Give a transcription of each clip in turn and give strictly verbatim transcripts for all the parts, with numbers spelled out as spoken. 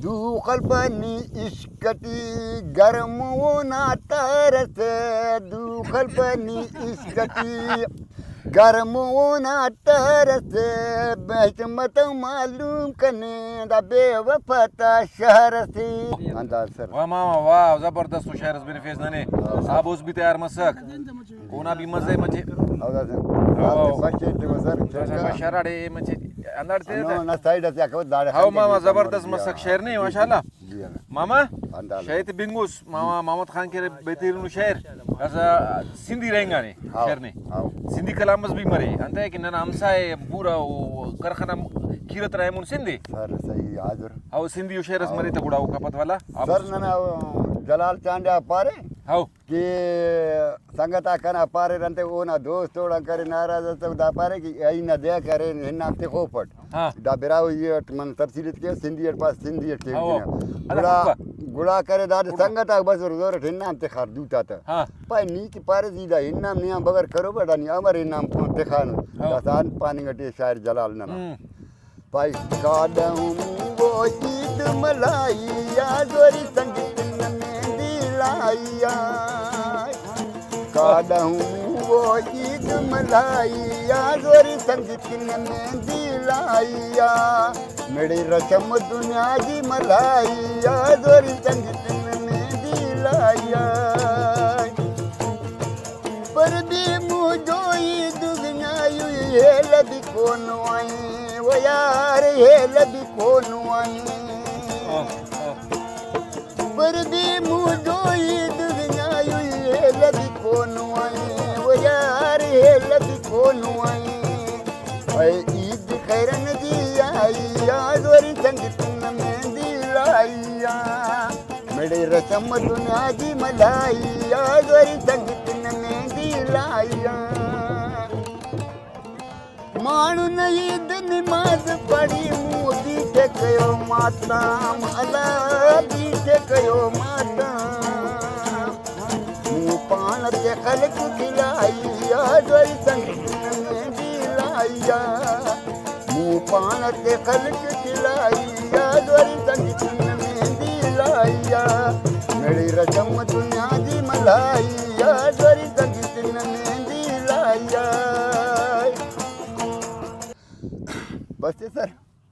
دو خلپنی عشق ٹی گرم اونا تر اسے، دو خلپنی عشق ٹی گرم اونا تر اسے، بہت متو معلوم کنے دا بے وفا تا شہر اسے۔ انداز سر۔ واہ ماما واہ، زبردست و شعر اس بنفیس ننے۔ آ، بوس بھی تیار مسک۔ اونا بھی مزے مچے۔ او دا سر۔ او، او۔ بس ایتے وزر چکا۔ بس شرڑے مچے۔ انداڑ تے نو، تا۔ نہ سائیڈ اسے اکو داڑے ہاؤ خنکے ماما، بھی زبردست کمر مسک دیا۔ شعر نے، ماشاءاللہ۔ جی ہاں۔ ماما، انداز۔ شاید بنگوس، ماما محمد خان کے بہترین شعر۔ اسا سندھی رہنگا نے، ہاؤ، شعر نے۔ ہاؤ۔ سندھی کلام اس بھی مرے۔ انتئے کہ ننا ہمسائے پورا او کرخانہ کیرت رحمون سندھ اے۔ سر صحیح حاضر۔ ہاؤ، سندھی شعر اس ہاؤ۔ مرے تا گڑا او کپت والا۔ سر ننا او جلال چانڈیا پارے۔ ہاؤ۔ کہ سنگت آک کنا پاریر انتئے اونا دوست اوڑان کرے ناراض اس، دا پارے کہ ای نا دے کرے ہنام تخوپٹ۔ ہاں۔ دا براہوئی اٹ من تفصیل اٹ کیو، سندھی اٹ پاس، سندھی اٹ کیو ہاں۔ کنا۔ اللہ گڑا، اکبر۔ گڑا کرے دادے سنگت آک بس زور اٹ ہنام تخار دوتا تا۔ ہاں۔ پائے نی کہ پارے زی دا ہنام نیام بغیر کرو بڑا نی امر ہنام تخانو۔ ہاں۔ داسہ انت پاننگ اٹی شاعر جلال ننا۔ ہم۔ پائے کاڈہم وہ عید ملائی آ، زوری سنگت ننے دلائی آ۔ کاڈہم وہ عید ملائی آ، زوری سنگت ننے دلائی آ۔ مڑے رسم دنیا جی ملائی آ، زوری سنگت ننے دلائی آ۔ پر بی مو جو عید دنیا یو یہ لبی کونو آئی، و یار یہ لبی کونو آئی۔ پر بی مو جو عید دنیا یو یہ لبی کونو آئی، و یار یہ لبی کونو آئی۔ اے عید خیرن دی آئی، آ زوری سنگت ننے دلائی آ۔ مڑے رسم دنیا دی ملائی آ، زوری سنگت ننے دلائی آ۔ مانو نہ عید نماز پڑھی، مو بیٹے کیو ماتام، اللہ بیٹے کیو ماتام۔ مو پان تے خلق دلائی آ، زوری سنگت ننے دلائی آ۔ مو پان تے خلق دلائی آ، زوری سنگت ننے دلائی آ۔ مڑے رسم دنیا دی ملائی آ، زوری سنگت ننے دلائی آ۔ بس تے سر۔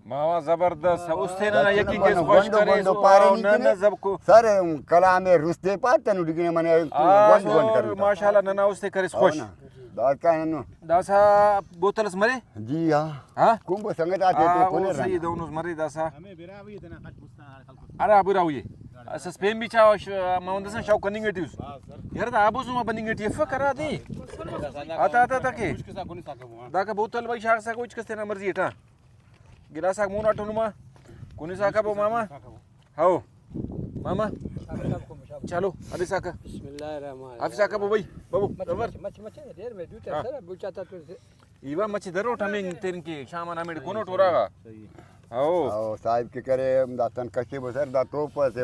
ماما زبردست، است ننا یقین کیس خوش گونڈو کریس، گونڈو پارے واو، نی نہ، کنے۔ نہ، زب کو۔ سر، کلام رستے پار تنو ڈگنے منے آ، گونڈ گونڈ سر، کرن تا۔ ماشاءاللہ، ننا است کریس ہاں خوش۔ نا۔ داسا بوتل اس مرے؟ جی ہاں۔ ہاں؟ کمبو سنگت آتے آ، تو او کنے صحیح رہنا۔ دونوں مرے داسا۔ ارے ابو راوی۔ اساس پین بھی چاو ش-، محمد حسن شاو کننگ ٹی اس۔ یار دا ابو سما بننگ ٹی افک کرا دی۔ آتا، آتا، آتا کے۔ دا کا بوتل بھائی شاخ سا کوئی کس تینا مرضی اٹھا۔ گلاس آک مون اٹھو نما۔ کنسا کبو ماما۔ ہاؤ۔ ماما۔ چلو، علی ساکا۔ بسم اللہ الرحمن الرحیم۔ حافظ ساکا بو بھائی، بابو، مچ، زبر۔ مچ، مچ، مچ، دیر میں دو چار ہاں۔ سر بوچاتا تو سے۔ ایوا مچ درو ٹھمیں تین کے شام انا میڑ کونو ٹورا گا۔ صحیح۔ ہاؤ۔ او صاحب کے کرے، ہم داتن کشے بسر دا توپ سے